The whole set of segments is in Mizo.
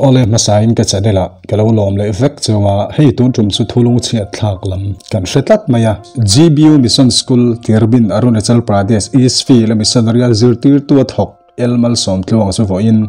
Awle hmasain ka channel ah ka lo lawm leh vek cheu a, hei tun tum chu thulung chhiat thlak lam kan hre tlat mai a. GBU Mission School, Tirbin, Arunachal Pradesh, East Field a missionary a zirtirtu a thawk El Malsawmtluang chu vawiin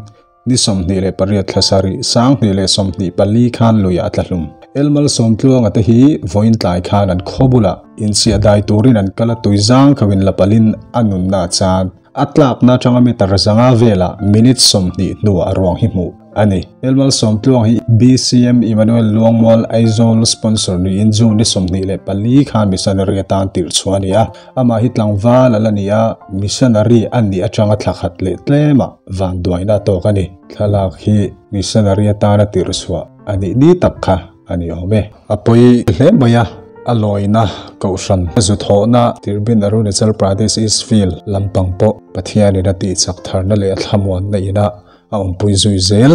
ni 28 thla sarih 2024 khan luiah a tla hlum. El Malsawmtluanga te hi vawiin tlai khan an khaw bulah inchhiah dai turin an kal a tui zang kho in la palhin a nunna a chan. A tlakna atanga meter zanga velah minute 20 hnuah a ruang hi hmuh a ni. Elmalsawmtluang hi BCM Emmanuel Luangmual Aizawl sponsor niin June ni 24 khan missionary atan tirh chhuah a ni a. Amah hi tlangval a la ni a, missionary a nih atanga thla khat leh tlemah vanduaina a tawk a ni. Thlalak hi missionary atana tirh chhuah a nih ni tak kha a ni awm e. A pawi hle mai a, a lawina kohhran zu thawhna Tirbin Arunachal Pradesh East Field lampang pawh Pathianin a tihchak tharna leh a thlamuanna ina a awmpui zui zel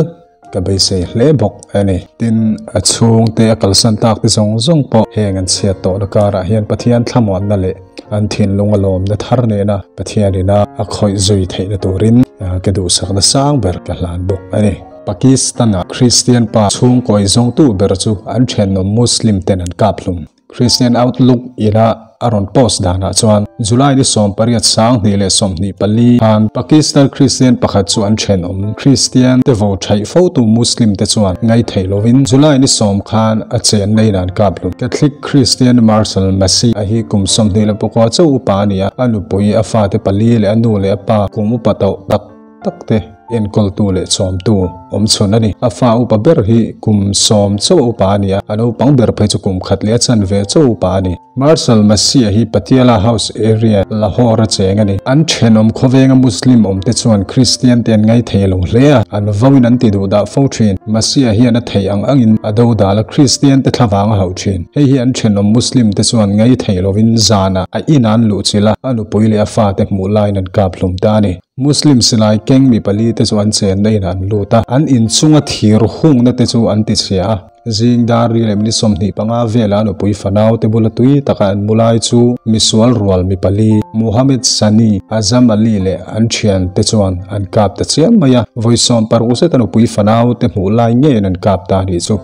ka beisei hle bawk a ni. Tin, a chhungte a kalsan tak te zawng zawng pawh heng an chhiat tawhna karah hian Pathian thlamuanna leh an thinlung a lawmna thar nena Pathianin a khawih zui theihna turin ka duhsakna sang ber ka hlan bawk a ni. Pakistan-a Kristian pa chhungkawi zawngtu ber chu an thenawm Muslim ten an kap hlum. Christian Outlook ina a rawn post danah chuan July ni 18 2024 khan Pakistan Kristian pakhat chu an thenawm Kristian te vo thaih fotu Muslim te chuan ngai thei lovin July ni 10 khan a chenna in an kap hlum. Catholic Christian Marshal Masih a hi kum 24 chauh upa a ni a, a nupui a fate pali leh a nu leh a pa kum upa tawh tak tak te enkawltu leh chawmtu awm chhun a ni. A fa upa ber hi kum 10 chauh upa a ni a, a naupang ber phei chu kum khat leh a chanve chauh upa a ni. Marshal Masih hi Patiala House area Lahore a cheng a ni. An thenawm khawvenga Muslim awmte chuan Kristian te an ngai thei lo hle a, an vauin an ti duh dah fo thin. Masih hian a theih ang angin a do dal a, Kristian te thlavang a hauh thin. Hei hi an thenawm Muslim te chuan ngai thei lovin zanah a in an luh chilh a, a nupui leh a fate hmuh laiin an kap hlum ta a ni. Muslim silai keng mi pali te chu an chenna inah an lut a, an inchunga thir hungna te chu an ti chhia a. Zing dar ri leh minute 25 velah a nupui fanau te bula tui taka an mu lai chu misual rual mi pali Muhammad Sani, Azam Ali leh an thian te chuan an kap ta chiam mai a. Vawi 60 zet a nupui fanau te hmuh lai ngeiin an kap ta anih chu.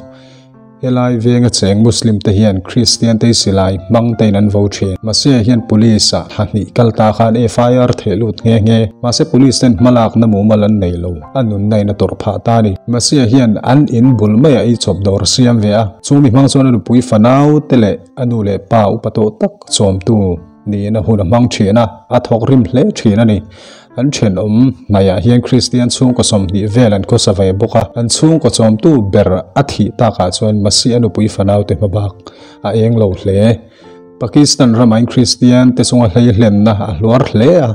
Helai venga cheng Muslim te hian Kristian te silai hmang tein an vo thin. Mahse hian police ah hahnih kal ta khan FIR theh lut nghe nghe. Mahse police ten hmalak na mumal an nei lo. A nunna in a tawrh phah ta ni. Mahse hian an in bul maiah ei chawp dawr siam ve a. Chu mi hmang chuan a nupui fanau te leh a nu leh pa upa tawh tak chawmtu niin a hun a hmang thin a, a thawk rim hle thin a ni. An thenawm hnaihah hian Kristian chhungkaw 20 vel an khawsa ve bawk a, an chhungkaw chawmtu ber a thih takah chuan Masih a nupui fanau te hmabak a eng lo hle. Pakistan ramain Kristian te chunga hleihlenna a hluar hle a,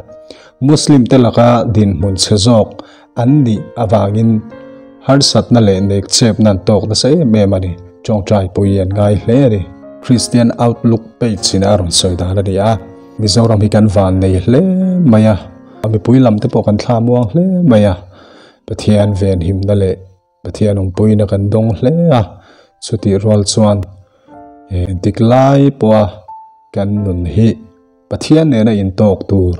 Muslim te laka dinhmun chhe zawk an nih avangin harsatna leh nek chepna an tawk nasa em em a ni. Tawngtai pui an ngai hle a ni. Christian Outlook page in a rawn sawi dan a ni a, Mizoram hi kan van nei hle mai a, mipui lam te pawh kan thla muang hle mai a, Pathian ven himna leh Pathian awmpuina kan dawng hle a, chutih rual chuan entik lai pawha kan nun hi Pathian nena intawk tur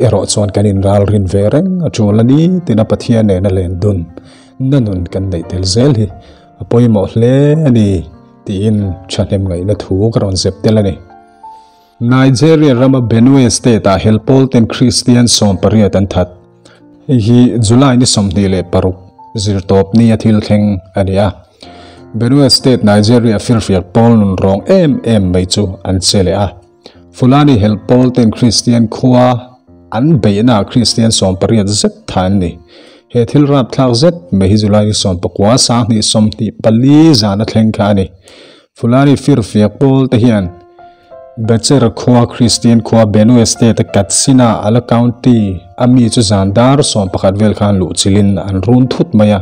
erawh chuan kan inral rin ve reng a tul a ni tina Pathian nena len dun na nun kan neih tel zel hi a pawimawh hle a ni tiin thahnem ngaihna thu ka rawn zep tel a ni. Nigeria rama Benue State ah helpawl ten Kristian 18 an that. Hei hi July ni 26 zirtawp ni a thil thleng a ni a. Benue State Nigeria firfiak pawl nun rawng em em mai chu an che leh a. Fulani helpawl ten Kristian khua an beihna Kristian 18 zet tha an ni. He thil rap thlak zet mai hi July ni 19 2024 zan a thleng kha a ni. Fulani firfiak pawl te hian Becher khua Kristian khua Benue State Katsina Ala County ami chu zandar 11 vel khan lu chilin an run thut mai a.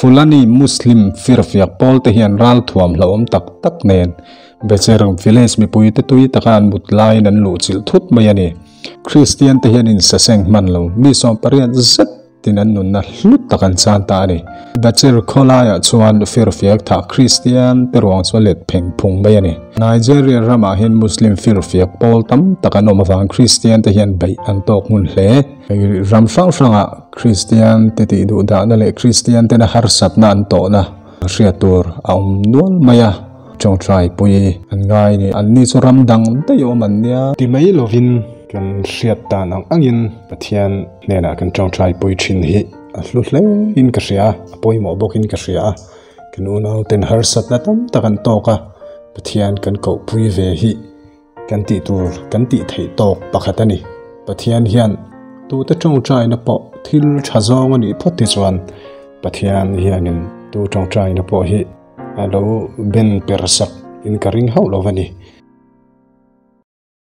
Fulani Muslim firfiak pawl te hian ral thuam hlawm tak tak nen Becher village mipui te tui taka an mut laiin an lu chil thut mai a ni. Kristian te hian in saseng hman lo mi 18 zet Tin an nunna hlut tak an chan ta a ni. Bachir khawlaiah chuan firfiak thah Kristian te ruang chu a let pheng phung mai a ni. Nigeria ramah hian Muslim firfiak pawl tam tak an awm avang Kristian te hian beih an tawk hmun hle. Ram hrang hrangah Kristian te tih duh dahna leh Kristian tena harsatna an tawhna hriat tur a awm nual mai a. Tawngtai pui an ngai ni. Anni chu ram dang daih awm an nia. Ti mai lovin kan hriat dan ang angin Pathian hnenah kan tawngtai pui thin hi a hlu hle in ka hria a, a pawimawh bawkin ka hria a. Kan unauten harsatna tam tak an tawk a, Pathian kan kohpui ve hi. Kan tih tur kan tih theih tawk pakhat a ni. Pathian hian tute tawngtaina pawh thil tha zawng a nih phawt te chuan Pathian hianin tu tawngtaina pawh hi a lo ben per sak in ka ring hauh lo a ni.